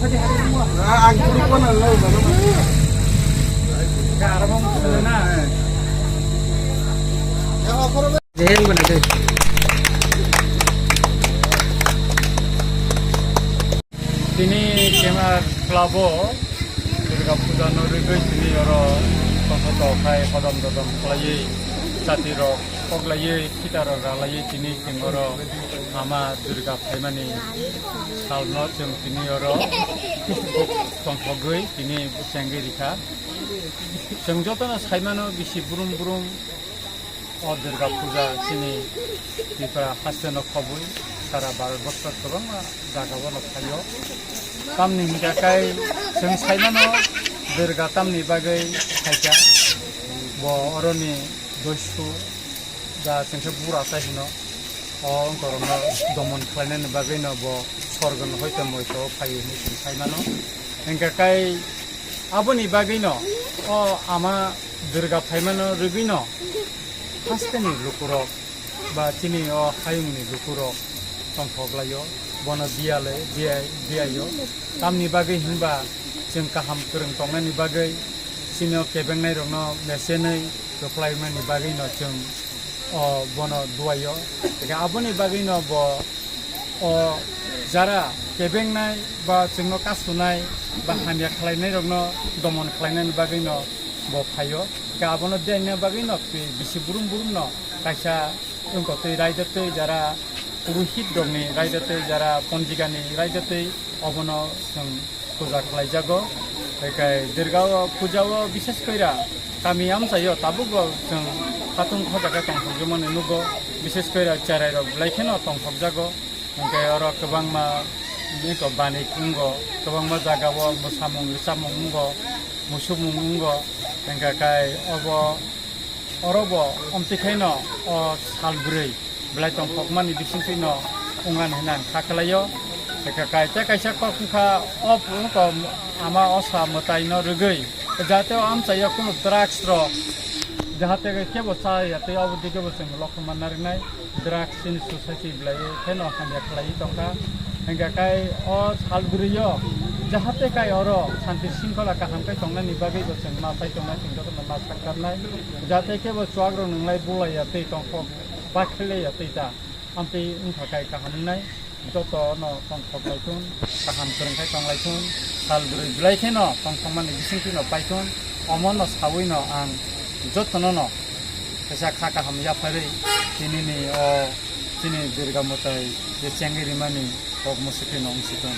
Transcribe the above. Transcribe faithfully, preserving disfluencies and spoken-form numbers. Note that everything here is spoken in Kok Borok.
Ang kiri ko na lo ba. Jehel guna de. Tini Kemar Club o Durga Puja no rigwi tini oro tongkha tongkhai hodom dodom khlaiwi chati rok koklaiwi khitarok ralaiwi tini chwng oro ama Durga phaimani salno chwng tini oro tongthogwi tini chengwi rikha. Chwng jotono saimano bisi brum brum o Durga Puja chini Tripura haste no khobwi sara Bharat borsho kwbangma jaga o no phaio. Tamni hinkha kai chwng saimano Durga tamni bagwi phaikha, bo oroni doisu da chwngkhe bura chai hino, o wngkorokno domon khlainani bagwino bo sorgon hoito moito phai hinwi chwng saimano. Hinkha kai aboni bagwino o ama Durga phaimano rwgwino hasteni lukurok ba chini o hayungni lukurok tongthok laio, bono biyale, biyai, biyaio. Tamni bagwi hinba chwng kaham kwrwng tongnani bagwi chini o kebengnairokno mesenwi kwplaimani bagwino chwng o bono duaio. Tei aboni bagwino bo o jara kebengnai ba chwngno kasunai ba hamya khlainairokno domon khlainani bagwino bo phaio. Tei abono diyaina bagwino bisi brum brumno kaisa wngkotwi raidotwi jara purohit rokni raidotwi jara ponjigani raidotwi obono chwng puja khlaijago. Tei kai Durga o puja o bishes koira kami amchaio tabukbo chwng khatung khojaga tongthokjamani nugo, bishes koira cherai rok belai kheno tongthokjago. Hwnkhe oro kwbangma eko banik wngo, kwbangma jaga o mwsamung rwchapmung wngo, musukmung wngo. Hwnkhe kai obo oro bo omtwi khaino o sal bwrwi belai tongthokmani bisingtwino wngani hwnwi ang kha khlaio. Tei kaisa kok wngkha o wngkha ama osa mwtaino rwgwi jate o amchaio kunu drugs rok jahate kebo cha ya tei obo dikebo chwng lokhorma narwknai drugs chini society belai kheno hamya khlaiwi tongkha. Hwnkhe kai o sal bwrwio jahate kai oro santi singkhola kaham khe tongnani bagwi bo chwng ma sai tongnai, chwng jotono ma saktarnai. Jate kebo chuak rok nwnglai bulai ya tei tongthok ba khlai ya tei ta. Amtwi wngkha kai kaham wngnai. Joto no tongthok lai thun, kaham kwrwng khai tong lai thun. Sal bwrwi belai kheno tongthokmani bisingtwi no pai thun. Omo no sawi no ang jotono no kaisa kha kaham yapharwi tini ni o chini Durga mwtai je chengwi rimani kok musuki no wngsi thun.